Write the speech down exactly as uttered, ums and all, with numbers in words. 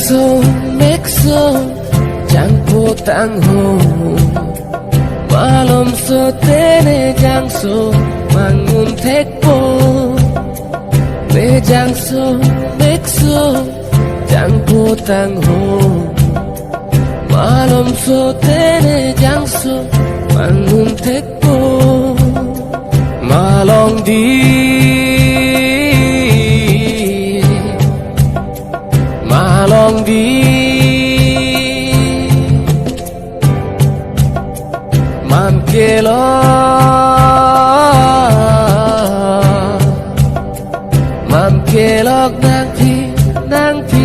So mekso jangpo tangho, malomso tene jangso mangun thekpo. Me jangso mekso jangpo tangho, malomso tene jangso mangun thekpo. Malong di, malong di, man kelok, man kelok nangphi, nangphi.